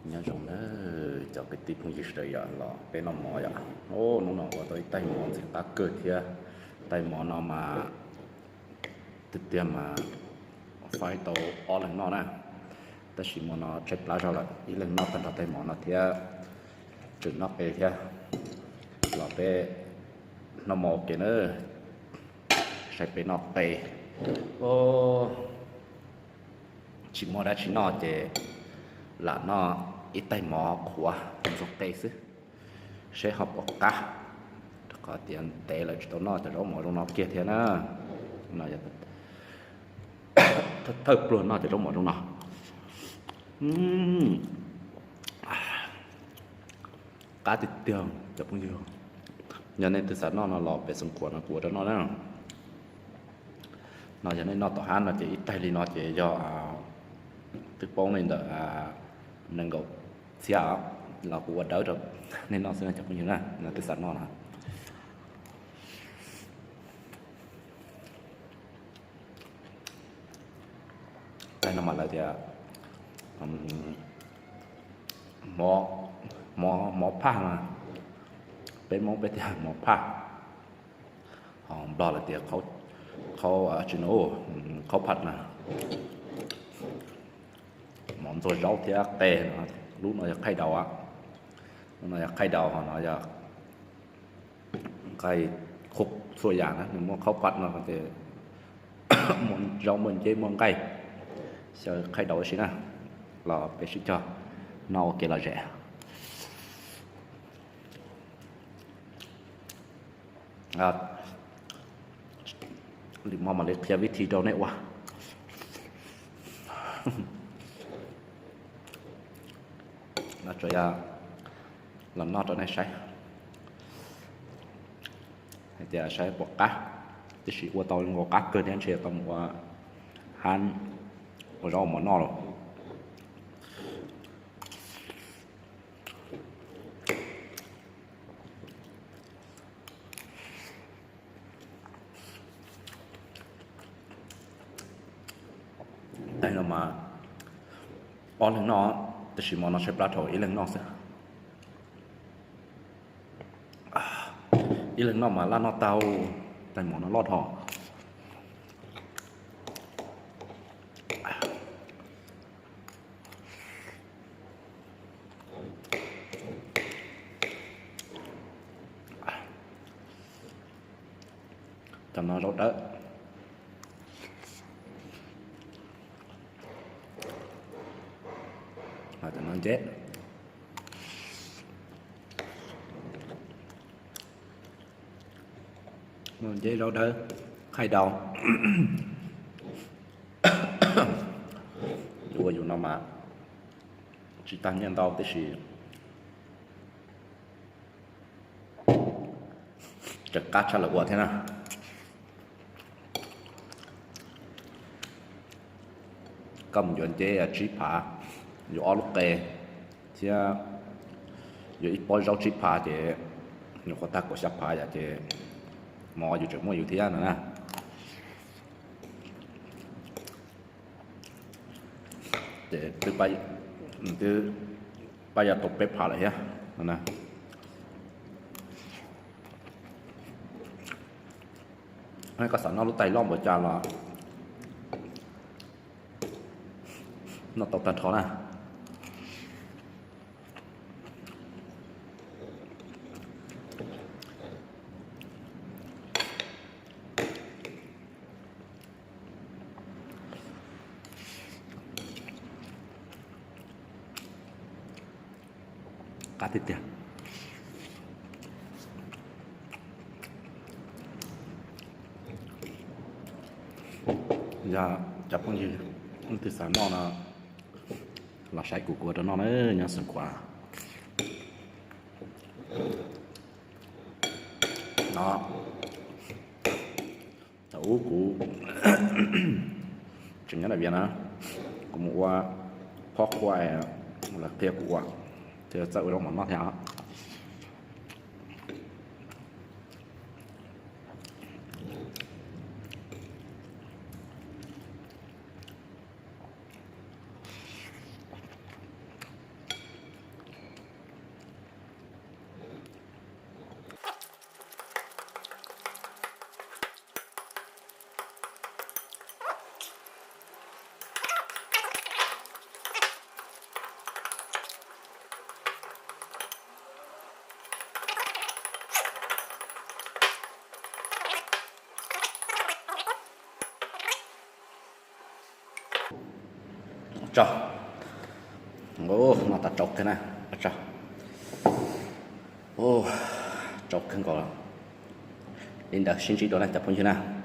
Nyob zoo na cov kwv tij phooj ywg sawv daws yom, los peb noj mov yom. Hnub no ua tau ib tais mov ntxim qab kawg thiab. Tais mov no mas tiag tiag mas faib tau ob leeg noj na, tab sis hmo no tshaib plab zog lawm, ib leeg noj tag nrho tais mov no thiab, tseem noj qe thiab. Los peb noj mov ua ke na, saib peb noj qe. Tsis muaj dab tsi noj ces lam noj ib tais mov qhuav ntxuag qe xwb, seb ho puas qab, rau qhov tias ntev lawm tsis tau noj cov zaub mov zoo no kiag thiab na. No thawj pluag noj cov zaub mov zoo no. Qab tiag tiag cov phooj ywg, yog nej twg xav noj no los pem Xeev Khuam no kuv ua rau noj na. No yog nej noj tom hab no ces ib tais li no ces yog twb poob li ntawm nees nkaum txhiab os, los kuv ua dawb rau nej noj xwb cov phooj ywg na, yog twg xav noj na. Tais no mas lawv tias mov phaj na, peb Hmoob peb tias mov phaj, ho Nplog lawv tias khaub, tsis, khaub phaj na. Mov ntxuag zaub thiab qe no. Lub no yog khaij daus, lub no yog khaij daus, ho no yog nqaij qhuav txhua yam na, nws muaj khaub phaj no ces muaj zaub muaj nceb muaj nqaij, xyaw khaij daus ua si na. Los peb sib cog noj ua ke lom zem. Lim no mam li qhia vib thi rau nej ua. No tsuas yog los noj rau nej saib, hais tias saib puas qab, tab sis ua tau nkaus qab kawg thiab ntshe tau mus ua hab ua zaub ua mov noj lawm. Tais no mas ob leeg noj, tab sis hmo no tshaib plab dhau ib leeg noj xwb. Ib leeg noj mas laj noj tag, tais mov no loj dhau. Cov no zaub dawb, cov no nceb, nceb zaub dawb, khaij daus. Ua yus no mas tsis tag nyiaj ntau tib si, tseem qab tshaj lawm ua thiab na. Koj mus yuav nceb tsib phav, yuav ob lub qe thiab yuav ib pob zaub tsib phav ces nyuam qhuav tag kaum xya phav yom, ces mov yus tseem muaj yus thiab no na. Ces twb pab yog tau peb phav lawm thiab no na. Koj xav noj lub tais loj npaum cas los noj tau tag nrho na. Qab tiag tiag. Yog cov phooj ywg leej twg xav noj no los saib kuv ua rau noj na, nyob Xeev Khuam no. Thaum ub kuv tseem nyob Nam Vias na, kuv mus ua phob qhua, lawv qhia kuv ua, thiaj txawj ua zaub mov noj thiab. Tso, no tas tsau kawg na, tso, tsau kawg nkaus. Li ntawd sib ntsib dua na cov phooj ywg na.